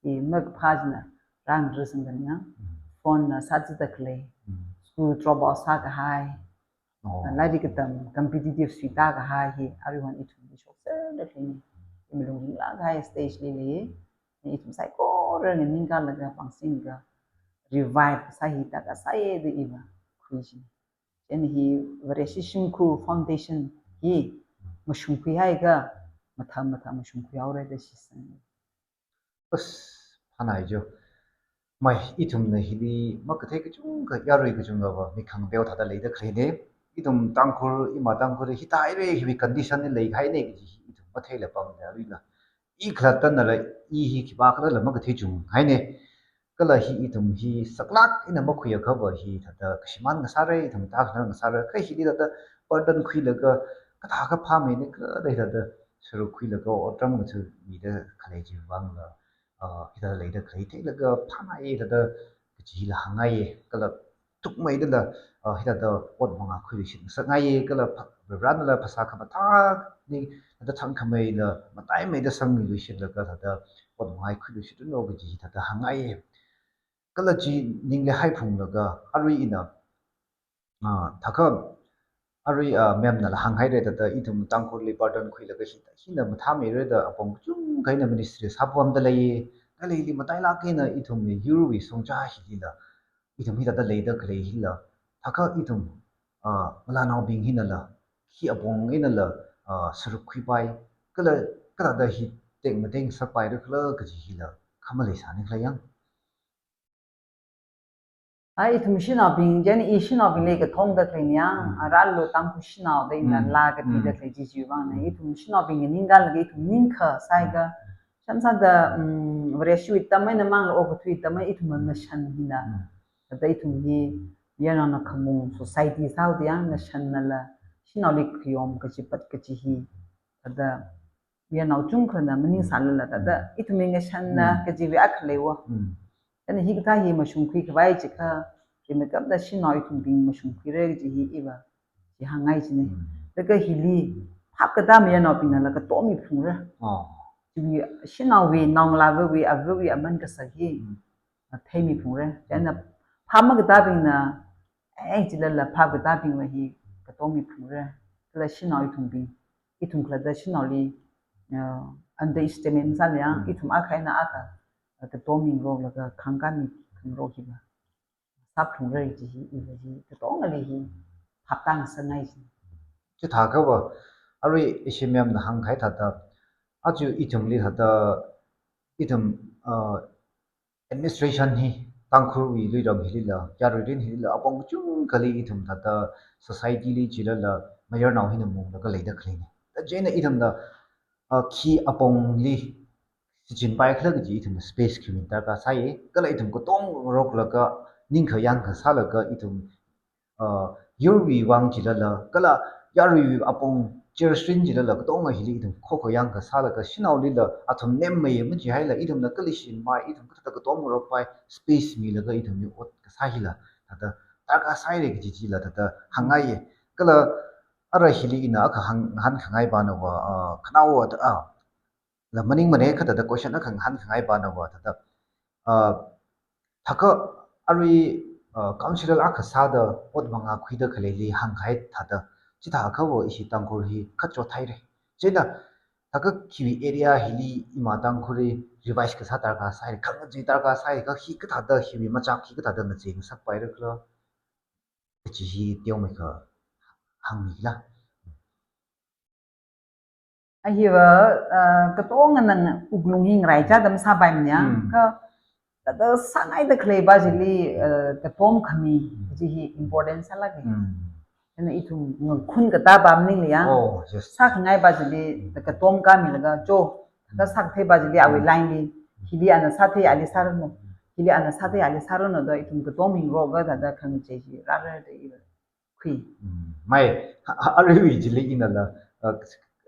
Hi makaphā china rāngarā sangda yang. Mm. Phone na sāzada khalei. Mm. School drop out sākahai. Oh. Lairik katam, competitive suitākahai hi, aruihon ithumli shokserda khaleine. Hi malung ringlākkahai stage li lei. Ithum saikora nganingkalaga pāngsingda revive sāhi taka sāye da iva khuishi. Chieina hi Vareshi shimkhur foundation hi mashungkhuihaiakha, mathā mathā mashungkhui haora da shitsang. As, phānai jo. Mai, ithumna hili makathei kachungkha, yarui kachungkhava mik khangateo thāda leida khaleine. Ithum Tangkhul, ima Tangkhul hithāhaire, hiwui condition li leikahaine kaji hi ithum matheila pamda aruila. I khalattana la, i hi khipākhala la makathei chunghaine. Kala hi ithum hi saklāk eina makhuiakhava hi thāda kashimān ngasāre, ithum tākhanar ngasāre. Kha hili thāda burden khuilaga, kathākha phāmeine kala thāda sāruk khuilaga otram ngathāmida khalei chiwuivangla, ah, hithāda leida khalei theilaga phānai thāda kaji hila hāngngaiye, kala thukmeidala, ah, hithāda ot mangā khuiluishit ngasakngaiye, kala pha-, Varivarānala phasā khamathā ni, thāda thangkhameila, mataimeida sangmiluishitlaga thāda ot mangā khuiluishitlu kaji hithāda hāngngaiye. Kala chi ningli haiphunglaga, arui ina, ah, thākha, arui, ah, ma'am nala hānghaire thāda, ithum Tangkhulli burden khuilaga hi, hina mathāmeire da apong kachungkha eina ministry sāpamda leiye, kala hili matailāk eina ithumwui yurwui songcha hilila, ithum hithāda leida khalei hila, thākha ithum, ah, ngalānaobing hinala, khi apong einala, ah, sāruk khuipai, kala, kala thāda hi teng mateng sāpaira khala kaji hila, khamaleisāni khala yang. Ai, ithum shanaobing, chieina i shanaobingli kathongda khaleine yang, Mm. arālu Tangkhul shanao da ina Mm. laa kapida Mm. khalei chi chiwuivangna, Mm. ithum shanaobing nganingkalaga ithum ningkha sāhaiakha, shamsāda, mm, Vareshiwui atam eina mangla okathuiwui atam eina ithum ngashan hina. Mm. Thāda ithum hi, mayarnaona khamung society sāhaoda yang ngashanna la, shanaoli khayom kachipat kachi hi. Thāda mayarnao chungkhana maningsālala thāda, ithumwui ngashanna Mm. kajiwui akha leiwo. Mm. Chieina hikathā hi mashungkhui khavai jiakha, rimeikapta shanao ithumbing mashungkhuira kaji hi iva chi hāngngai chine. Mm. Laga hili phap katā mayarnaobingnala katom miphungra. Oh. Chiwui shanaowui, naongalāvawui, avawui aman kasak hi, Mm. ah, theimiphungra. Chieina phap makatābingna, eh, chilala phap katābingva hi katom miphungra. Kala shanao ithumbing, ithum khalatta shanaoli, ah, underestimate masāla yang, Mm. ithum akha eina akha, ah, katom mingaroklaga khangkān mikhangarok hiva. sāphalungra kaji hi, iva hi katongali hi phaptāngasakngai chi. Chithākhava, arui ishi ma'amna hāngkahai thāda, aja ithumli thāda, ithum, uh, administration hi, Tangkhulwui luiram hilila, yaruirin hilila, apong kachungkhali ithum thāda society li chilala, mayarnao hina munglaga leida khaleina. Chieina ithumna, uh, khi apongli shichinpai khala kaji ithumna space khi mi darkar sāi, kala ithum katonga ngaroklaga, ningkha yangkha sālaga ithum, uh, yurwui vang chilala, kala yaruiwui apong chershrin chilala, katonga hili ithum khokha yangkha sālaga, shanaolila athum nemmei machihaila, ithumna kali shichinpai, ithum kathāda katonga ngarokpai, space milaga ithumwui ot kasā hila, thāda darkar sāhaira kaji chila, thāda hāngngaiya. Kala ara hili ina akha hāng, hāngkhangai banava, uh, khanaowa, uh, la maningmana kathāda question akha hāngkhangai banava thāda, uh, thākha arui, uh, councillor akha sāda ot mangā khuida khaleili hāngkahai thāda, chithākhava ishi Tangkhul hi kachot haira. Chieina, thākha khiwui area hili ima Tangkhulli revise kasā darkar sāi, khangachei darkar sāi, kha hi kathāda hiwui machak hi kathāda ngacheingasakpaira khala, kaji hi teomeikha hāngmila. Ahiva, uh, katongana wuklung hi ngaraichāda masāpaimana. Hmm. Kha, thāda sāngaida khaleiva chili, uh, katom khami, kaji hi important sālāka. Hmm. Chieina ithum ngakhun katāva maningla ya. Oh, yes. Sākhangaiva chili, thāda katom khamilaga, cho, thāda sākatheiva chili, awui line li, hili ana sāthei ali sāranu, hili ana sāthei ali sāranu da ithum katom hi ngaroklaga thāda khangachei chi rāra da i khui. Mm, mai, a, a, aruiwui chili inala, uh,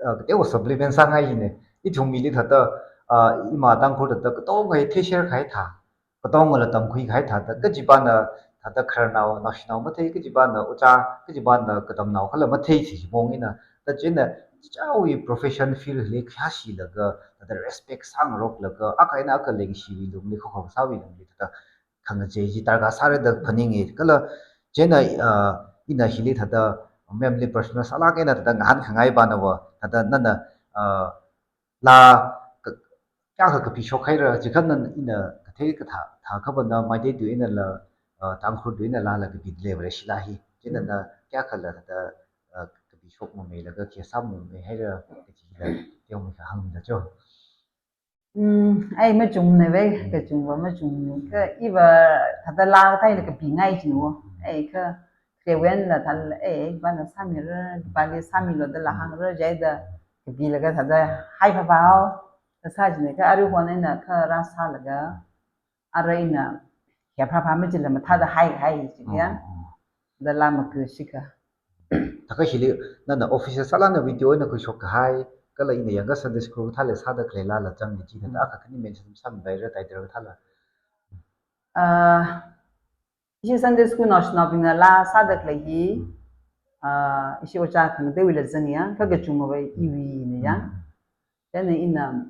uh, kateo supplement sāngaina. Ithum mili thāda, uh, ima Tangkhul thāda katonga hi theishār kahai thā, katongala tamkhui kahai thāda, kachivana thāda khararnao, naoshinao mathei, kachivana ojā, kachivana katamnao khala mathei chi mong ina. Thāda chieina, chichāwui profession field li khayāshilaga, thāda respect sāngaroklaga, akha eina akha lengshiwui lungli, khokha kasāwui lungli, thāda khangachei chi darkar sāra da phaninga. Kala chieina, uh, ina hili thāda ma'amli personal sālāk eina thāda ngahānkhangai banava, thāda nana, uh, laa ka, kayākha kapishok haira, chikha nana ina kathei kathā, thākhavana Meitei tui einala, uh, Tangkhul tui einala laa kapida lei Vareshila hi. Chieina nana kayākhala thāda, uh, kapishok mameilaga khi sāmamei haira, kajila teomeikha hāngmila cho. Mm, ai machungna ve, kachungva machungna. Kha iva thāda laa kathāla kapingai china wo. Ai kha, kharewui einala thāla, ai, vana sāmira, vali sāmilu da laa hāngra, chieina kapilaga thāda hai phapha hao, kasā china kha aruihon eina kha rāsālaga, ara ina, ya phapha machila mathāda hai, hai chi ya. Mm, mm. Da laa makashikha. Thākha hili, nana officer sālala video eina khuishok kahai, kala ina yangkha Sunday school thāla sāda khalei laala zangni chi, thāda akha khani mention sāmipaira, title thāla. Ah, ishi Sunday school naoshinaobingna laa sāda khalei hi, ah, ishi ojā khangateiwuila zang ya, kha kachungva iwuina ya. Mm. Chieina ina,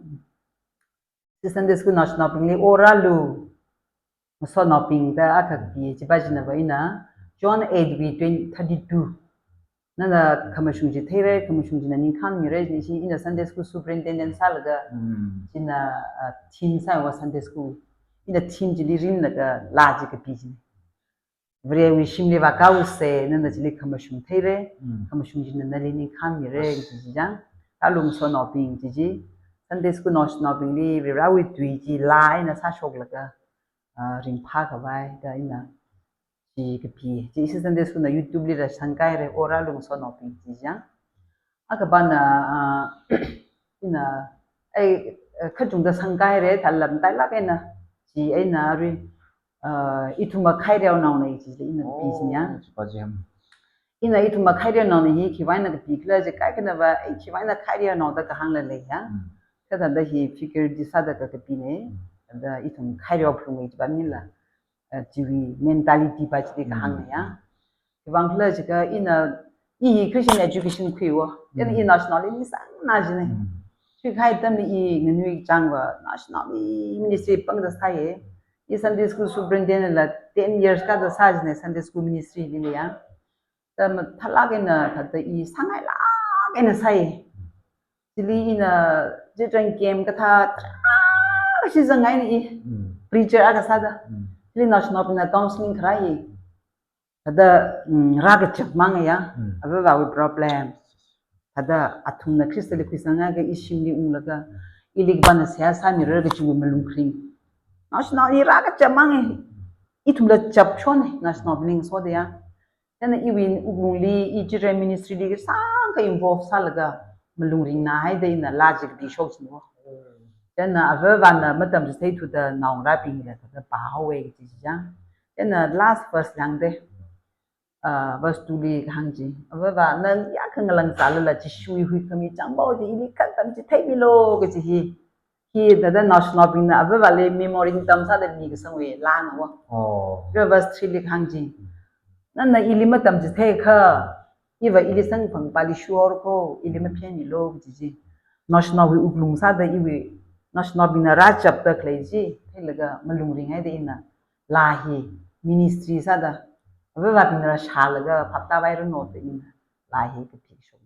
ishi Sunday school naoshinaobingli Orālu ngasotnaobing da akha kapi, chiva chinava ina, John eight wui twenty, thirty-two. Nana khamashung chi theira, khamashung china ningkhān mira, chieina ishi ina Sunday school superintendent sālaga, mm, china, uh, theme sāva Sunday school. Ina theme chili rinlaga laa chi kapi china. Varewui shimli vākāusa, nana chili khamashung theira, mm, khamashung china nali ningkhān mira, yes, kaji chi chang. Orālu ngasotnaobing chi chi. Sunday school naoshinaobingli Varewui tui chi laa eina sāshoklaga, ah, ringphākhavai da ina chi kapi. Chi ishi Sunday school na YouTube lila sangkahaira, Orālu ngasotnaobing chi chang. Akhava na, ah, ina, ai, eh, kachungda sangkahaira, thāla matailāk eina, chi eina arui, ah, ithumva Khaireo naona chi ina kapi china ya. Oh, chiva chi ham. Ina ithumva Khaireo naona hi khiwui eina kapi khala chi kaikhanava, ai khiwui eina Khaireo nao da kahāngla lei ya. Mm. Kha thāda hi figure chi sāda ka kapina. Mm. Thāda ithum Khaireo phalunga chiva maningla, eh, chiwui mentality va chili kahāngna ya. Mm. Khiwuivang khala jiakha ina, i hi Christian education khuiya. Ina, mm, i naoshinao li mi sangna china. Mm. Khuikahai atamli i nganuichangva naoshinao li ministry pangda sāya. I Sunday school superintendent la ten years kathā sā china Sunday school ministry lila ya. Thāda mathālāk eina thāda i sāngailāk eina sāya. Chili ina children camp kathā tarākha shi zangngaina i. Mm. Preacher akha sāda. Mm. Chili naoshinaobingna counseling kharāya. Thāda, mm, rākachap mang ya, Mm. avāvāwui problem. Thāda athumna Khristali khuisangakha ishimli unglaga, ili khipāna seihā sāmira kajiwui malung kharing. Naoshinao i rākachap mang e, ithumla chapshon e, naoshinao bling so de ya. Chieina iwui wuklungli, i children ministry li kasāngkha involve sālaga, malung ringnahaida ina laa chi kapishok china. Chieina avāvāna matamchitheithuda naongarābingla thāda pāhaowa kaji chi chang. Chieina last verse yangde. Ah, verse two li kahāng chi. Avāvā nana yākha ngalang sālala Jishuwui huikhami changpao chi ili kha tamchitheimilu kaji hi. Hi thāda naoshinaobingna avāvāli memory tamsāda mikasangwui laana wo. Oh. Kha verse three li kahāng chi. Nana ili matamchitheikha, iva ili samkaphang pāli shurkho, ili maphenmilu kaji chi. Naoshinaowui wuklung sāda iwui, naoshinaobingna rāchapda khalei chi, theilaga malung ringhaida ina laa hi ministry sāda, avāvābingna rāshālaga phaptāpairanu da ina laa hi kapishok.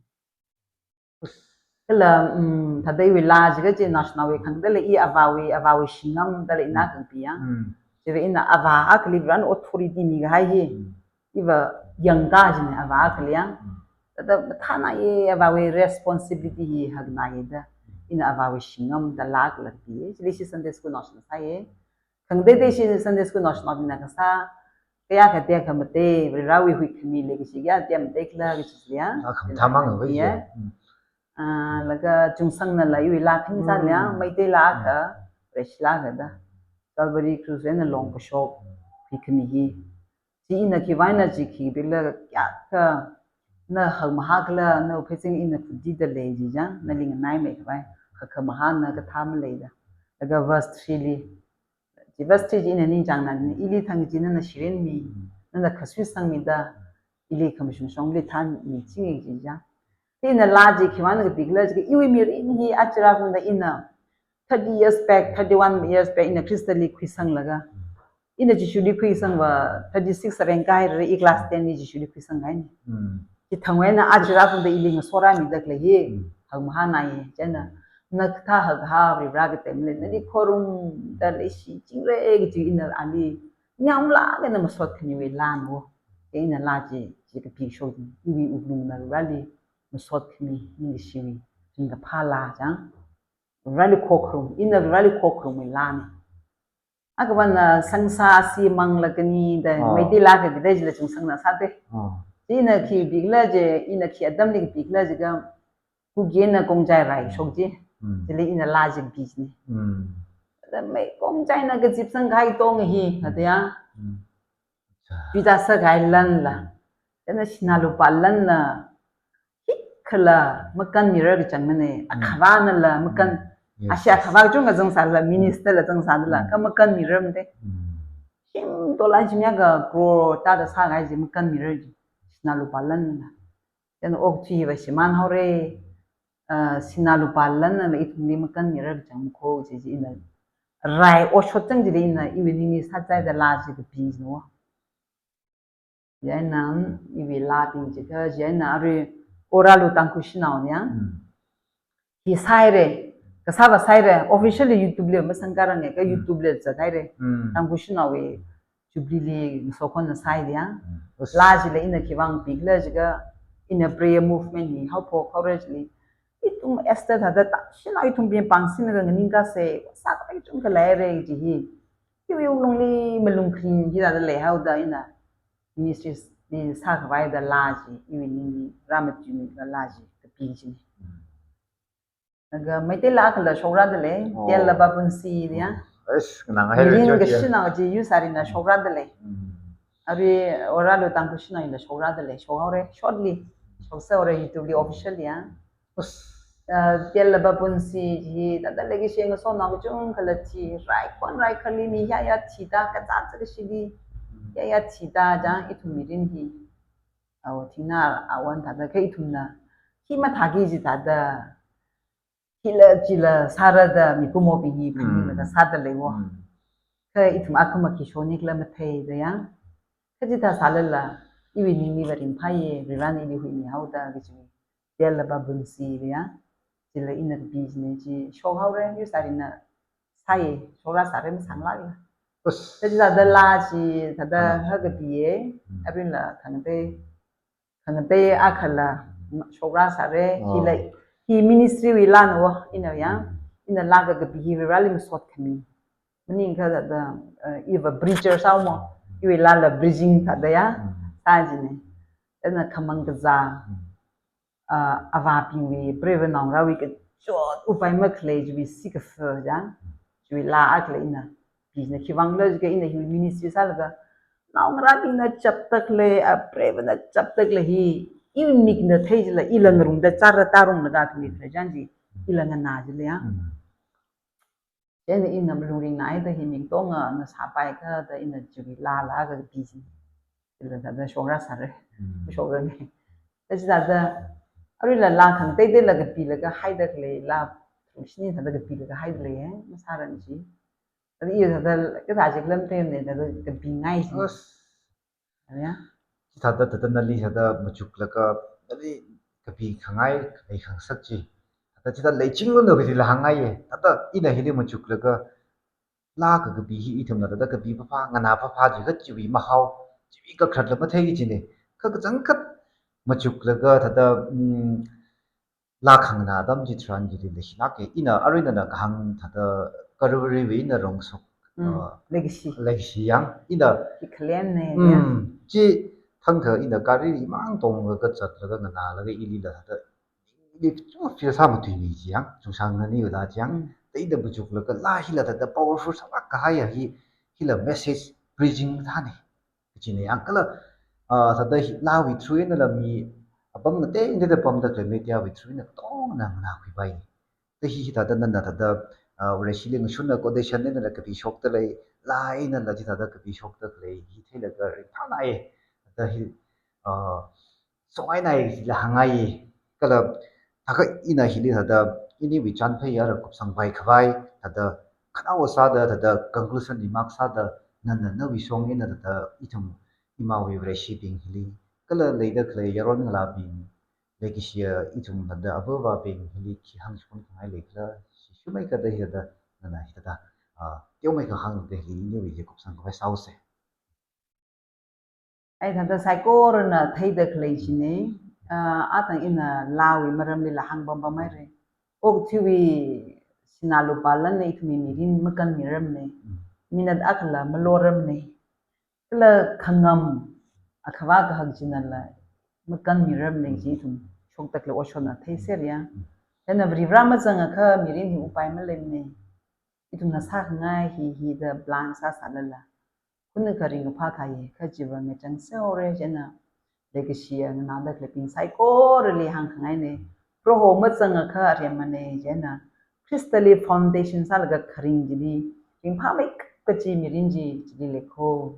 Kala, mm, thāda iwui laa chi kaji naoshinaowui khangateilaga i avāwui, avāwui shingam dala ina Mm. kapi ya. Mm. Chiva ina avā akhali Varena authority mikahai hi. Mm. Iva yangka china avā akhali ya. Mm. Thāda mathāna i avāwui responsibility hi hakna i da. Ina avāwui shingam da laa kala kapi. Chili ishi Sunday school naoshinao sāya. Khangateitei ishi Sunday school naoshinaobingna kasā, kayākha tekha mate, Varewui huikhami lei kaji kayā tekha mate khala kaji ya. Ah, khamathā mang wui ya. Mm. Ah, laga chungsangnala iwui laa khani sāli ya, Mm. Meitei laa kha, Mm. Vareshi laa kha da. Calvary Cruise eina longkashok, huikhami hi. Chi ina khiwui vang na chi khibingla kayākha, na hangmahā kala, na pheiching ina khuidida lei chi chang, nali nganaimeikhavai, khakha mahāna kathā maleida. Laga verse three li, chi verse three chi ina ningchāngna, ili thang chi nana shirinmi, nana khasuisangmida, ili khamashung shongli thanmichinga chi chang. Chi ina laa chi khiwui vang na kapikhala chi, iwui mirin hi aja rāphungda ina thirty years back, thirty-one years back, ina Khristali khuisanglaga. Ina Jishuli khuisangva thirty-six areng kahaira, i class ten li Jishuli khuisanghaina. Mm. Chithangwui eina aja rāphungda ili ngasorāmida khalei hi. Mm. Hangmahāna ye, chieina. Na kathā hakhava Vare katei maleimana, nali khorumda leishichingra kaji ina ali. Nyamlāk eina masot khamiwui laana wo. Ina laa chi, chi kapishok, iwui wuklungna Vareli masot khami, ningshiwui, ringkaphā laa chang. Vareli khokharum, ina Vareli khokharumwui laana. Akhava na sangsā si manglakha ni da, Oh. Meitei laa kha kida chila chungsangna sāda. Oh. Ina khibingla chi, ina khi atamli kapikhala chi kha, Kuki eina Khongjai raishok chi. Mm. Chili ina laa chi kapi china. Mm. Da mei Khongjaina kazipsang kahai tong hi, Mm. hada ya. Mm. Acha. Pita sākahai lanla. Chieina sinā lupā lanla. Hikhala makanmira kachangmana, Mm. akhavānala makan. Mm. Yes, Ashi yes. akhavā kachungkha zangsāla, minister la zangsāla, Mm. kha makanmira mate. Mm. Shim dollar shimyakha crore tāda sākahai chi makanmira chi. Sinā lupā lanla. Chieina okathuiva shimānhaora, ah, sinā lupā lanla ithumli makanmira kachang makho chi chi ina. Rai otshot chang chili ina, iwui ningli sāchaida laa chi kapi china wo. Chieina, iwui laabing chi kha, chieina arui Oralu Tangkhul Shanao niya. Mm. Hi sāhaira, kasāva sāhaira, officially YouTube li masangkaranga, kha Mm. YouTube li zathaira. Mm. Tangkhul Shanaowui Jubilee li ngasokhonna sāhaida ya. Mm. Us. Laa chila ina khiwui vang pikhala chi kha, ina prayer movement hi haophok haora chili. Ithum Esther thāda ta, shanao ithumbing pāngsinlaga nganingkasei, sākhavai chungkha leira chi hi. Iwui wuklungli malung kharing hithāda leihaoda ina ministries li sākhavai da laa chi, iwui ningli rāmatuimi kala laa chi kapi china. Laga Meitei laa khala shokrāda lei, Oh. Tella Bapunsi da ya. Yes, nganāngai Mirin re, kashinao chi Yusarina shokrāda lei. Mm. Arui Oralu Tangkhul Shanao hila shokrāda lei, shokhaora, shortly. Shoksa haora YouTube li official ya. Us. Ah, Tella Bapunsi hi, thāda leikashi ngasotnao kachungkhala thi, raikhon raikhali mi yaya thida, kazāt zakashili, yaya thida, chang ithum mirin hi. Awo, thingna, awan thāda, kha ithumna, hi mathāki jida thāda, hila chila sāra da, mikumobing hi, Mm. phaninglaga sāda lei wo. Mm. Kha ithum akhama khi shonikhala matheida ya. Kha chithā sālala, iwui ningli va ringphāya, Varena ili huimihaoda, kaji. Tella Bapunsi da ya. Chila ina kapi china chi, shokhaora, Yusarina sāya, shokra sāra masanglākla. Us. Thāda laa chi, thāda Ah. hakapiya. Mm. Aruila khangatei, khangatei akhala shokra sāra. Oh. Hila, hi ministry wui laana wo, ina ya. Mm. Ina laa kakapi hi Vareli masot khami. Maningakha thāda, eh, iva preacher sāmo, iwui laala preaching thāda ya. Mm. Sā jina. Ina khamang kazā. Mm. Ah, avābingwui, preiva naongarāwui kachot upai makhalei chiwui sikafa chang, chiwui laa akhala ina pina, khiwuivang khala jiakha ina hi ministry sālaga, naongarābingna chapda khalei, ah, preivana chapda khalei hi, iwui mikna thei jila, ila ngarumda chara tarumlaga khami khalei chang chi, ila nganā jila ya. Mm. Chieina ina malung ringnaida hi mi katonga na sāpai kha da ina chiwui laala kakapi chi. Ila thāda shokra sāra. Mm. Shokra ni. Thāda chithāda, aruila laa khangateiteila kapilaga haida khalei, laa tharuk shini thāda kapilaga haida lei, eh, masāran chi. Thāda i thāda, kathā chi khalam teimana, thāda kapingai chi. Us. Ya. Chithāda, thāda nali thāda machuklaga, nali kapi khangai, lei khangasak chi. Thāda chithāda leichinglu no kajila hāngngaiya. Thāda ina hili machuklaga, laa kakapi hi ithumna thāda kapi phapha, nganā phapha jiakha chiwui mahao, chiwui kakhalatla mathei kajina. Kha kachangkhat machuklaga thāda, mm, laa khanganā atam chitharan chili leishilāka. Ina aruina na kahāng thāda Calvary wui eina rongshok, Mm. ah, Legacy. Legacy yang. Ina Hi khalem ne, mm, ya. Chi thangkha ina gari imang tonglaga zatlaga nganālaga ilila thāda, ili chungkha feel sāmatuimi chi yang, chungshang nani wala chi yang. Mm. Thāda ina machuklaga laa hila thāda powerful sālāk kahai ya hi, hila message preaching thāna. Kajina yang kala, ah, thāda hi laawui through einala mi apam ngateiteida pamda khalei media wui through eina katongna nganākhuipai. Thāda hi, hithāda nana thāda, ah, Vareshili ngashunna quotation einala kapishokda lei, laa einala chithāda kapishokda khalei hi theilaga ringphānai. Thāda hi, ah, songainai kajila hāngngaiya. Kala thākha ina hili thāda, iniwui chānphei ara kupsangpai khavai, thāda khanao sāda, thāda conclusion remark sāda, nana nawui song eina thāda ithum imawui Vareshibing hili, kala leida khalei yaron ngalābing, leikashiya ithum thāda ava avābing hili khi hāngshon khangai leikhala, shishimei kada hithāda, nana hithāda, ah, teomeikha hāngda hili iniwui hi kupsang khavai sāusa. Ai thāda saikorana theida khalei china, ah, atang ina laawui maramlila hāngpampammara. Okathuiwui sinā lupā lanna ithumwui mirin makanmirarmana. Mm. Minute akhala maloramana. Kala khangam akhava kahak chinala makanmirarmana chi ithum shokda khalei otshotna theiser ya. Mm. Chieina Varivara mazangakha mirin hi upai maleimana. Ithumna sākhangai hi, hithāda plan sāsālala, khunnakha ringkaphā thāya, kha chiva ngachang seora, chieina leikashiya nganāda khaleibing saikorali hāngkhangaina. Proho mazangakha aremana, chieina Khristali foundation sālaga kharing chili, ringphāmeikap kaji mirin chi, chili leikho.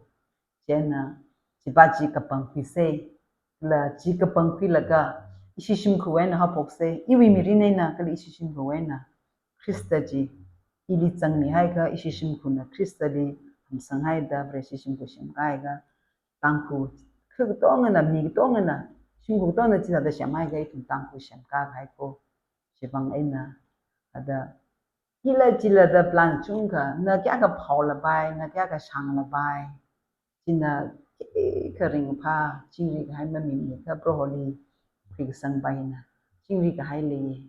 Chieina, chiva chi kapangkhuisa, la chi kapangkhuilaga, ishi shimkhurwui eina haophoksa, iwui mirin eina kala ishi shimkhurwui eina Khrista chi ili zangmihaiakha, ishi shimkhurna Khristali hamsanghaida, Vareshi shimkhur semkahaiakha, Tangkhul, kha katongana, mi katongana, shimkhur katongana chithāda semhaiakha, ithum Tangkhul semkahai ko, chivang eina, thāda, hila chila da plan chungkha, na kayākha phaolapai, na kayākha shānglapai. China kayākha ringphā, chingri kahai mamimana, kha Proholi khuikasangpai hina. Chingri kahai leiya,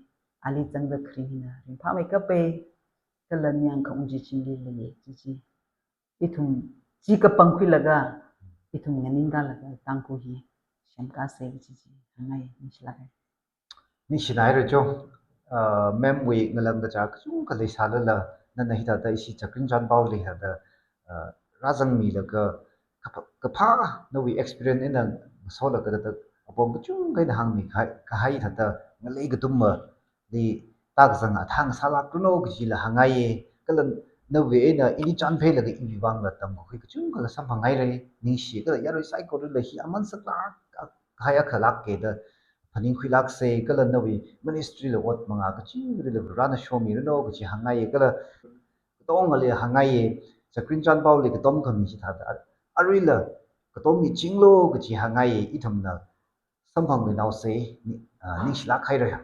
ali zangda kharing hina, ringphāmeikapa, kala ningyāng khaung chi chingri leiya, chi chi. Ithum chi kapangkhuilaga, ithum nganingkalaga, Tangkhul hi semkasa chi chi, hāngngai, ningshilāka. Ningshinaira cho, ah, ma'am wui ngalang kachā kachungkha leisālala, nana hithāda ishi Zakrin Chanpaoli thāda, ah, rāzangmilaga, kaphā, kaphā nawui experience eina masolaga thāda, apong kachungkha eina hāngmi kahai, kahai thāda, ngalei katumali, tākazang athang sālākranu kajila hāngngaiya, kala nawui eina ili chānphailaga iwui vangla tamkakhui kachungkha samphanghaira, ningshi kala yarui saikorala hi aman saklāk, kahai akhalāka da phaningkhuilāksa, kala nawui ministry la ot manga kachirila Varena shomiranu kaji hāngngaiya, kala katongali hāngngaiya, Zakrin Chanpaoli katom khami chithāda, aruila katom michinglu kaji hāngngaiya, ithumna samphangluinaosa, ni-, ah, ningshilāk haira.